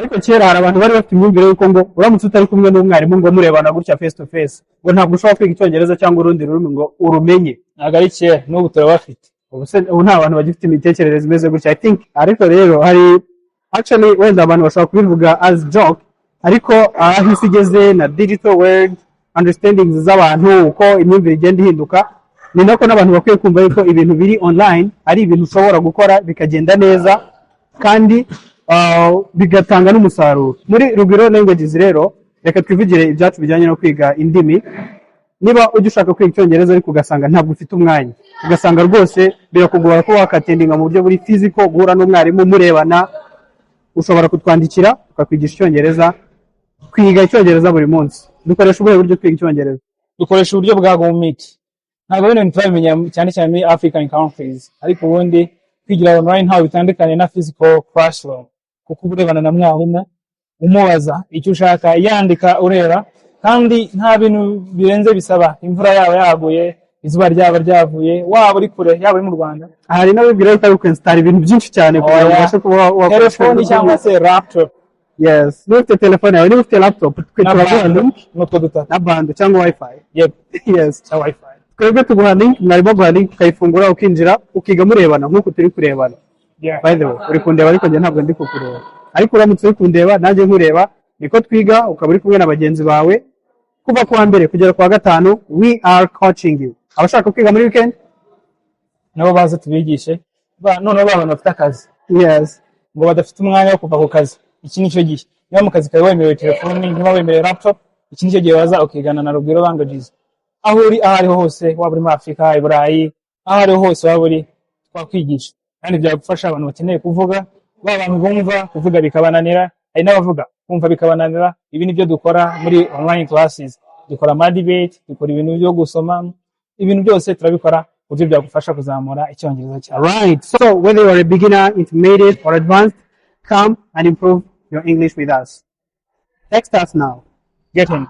Ariko kera hari abantu bari bafite imyumvire y'uko ngo uramutse utari kumwe n'umwarimu ngo murebana gutya face to face, ngo ntabwo ushobora kwiga Icyongereza cyangwa urundi rurimi ngo urumenye. Ntabwo ari kera, n'ubu turabafite. Ubu se ubu nta bantu bagifite imitekerereze imeze gutya, I think. Ariko rero hari, actually, wenda abantu bashobora kubivuga as joke, ariko aho isi igeze na digital world, understandings z'abantu, uko imyumvire igenda ihinduka, ni nako n'abantu bakwiye kumva yuko ibintu biri online ari ibintu ushobora gukora bikagenda neza kandi bigatanga n'umusaruro. Muri Rugwiro Languages rero, reka twivugire ibyacu bijyanye no kwiga indimi. Niba ujya ushaka kwiga Icyongereza ariko ugasanga ntabwo ufite umwanya, ugasanga rwose birakugora kuba wakattendinga mu buryo buri physical, guhura n'umwarimu murebana, ushobora kutwandikira tukakwigisha Icyongereza. Twiga Icyongereza buri munsi. Dukoresha ubuhe buryo twiga Icyongereza? Dukoresha uburyo bwa Google Meet. Ntabwo bino bintu turabimenya cyane cyane muri African countries, ariko ubundi kwigira online ntaho bitandukanye na physical classroom, kuko uba urebana na mwarimu, umubaza icyo ushaka, yandika ureba, kandi nta bintu birenze bisaba. Imvura yaba yaguye, izuba ryaba ryavuye, waba uri kure, yaba uri mu Rwanda. Hari n'abibwira yuko ari ukwinstalla ibintu byinshi cyane kugira ngo Oya. ubashe kuba wakoresha. Telefoni cyangwa se laptop. Yes, niba ufite telefone yawe, niba ufite laptop, twe na turaguha bundle link. N'utwo dutatu. Na bundle cyangwa WiFi. Yego. Yes. Cyangwa WiFi. Twebwe tuguha link, mwarimu aguha link, ukayifungura, ukinjira, ukiga murebana nk'uku turi kurebana. By the way, uri kundeba ariko njye ntabwo ndi kukureba, ariko uramutse uri kundeba nanjye nkureba, niko twiga, ukaba uri kumwe na bagenzi bawe kuva kuwa mbere kugera kuwa gatanu. We are coaching you. Abashaka kwiga muri weekend nabo baze tubigishe. Noneho ba bantu bafite akazi ngo badafite umwanya wo kuva ku kazi, iki nicyo gihe. Niba mu kazi kawe wemerewe telefoni, niba wemerewe laptop, iki nicyo gihe waza ukigana na Rugwiro Languages. Aho uri aho ariho hose, waba uri muri Afurika, i Burayi, aho ariho hose waba uri, twakwigisha kandi byagufasha. Abantu bakeneye kuvuga, ba bantu bumva kuvuga bikabananira, hari n'abavuga kumva bikabananira, ibi nibyo dukora muri online classes. Dukora ama debate, dukora ibintu byo gusoma, ibintu byose turabikora ku buryo byagufasha kuzamura Icyongereza cyawe. Right. So whether you are a beginner, intermediate, or advanced, come and improve your English with us. Text us now. Get in.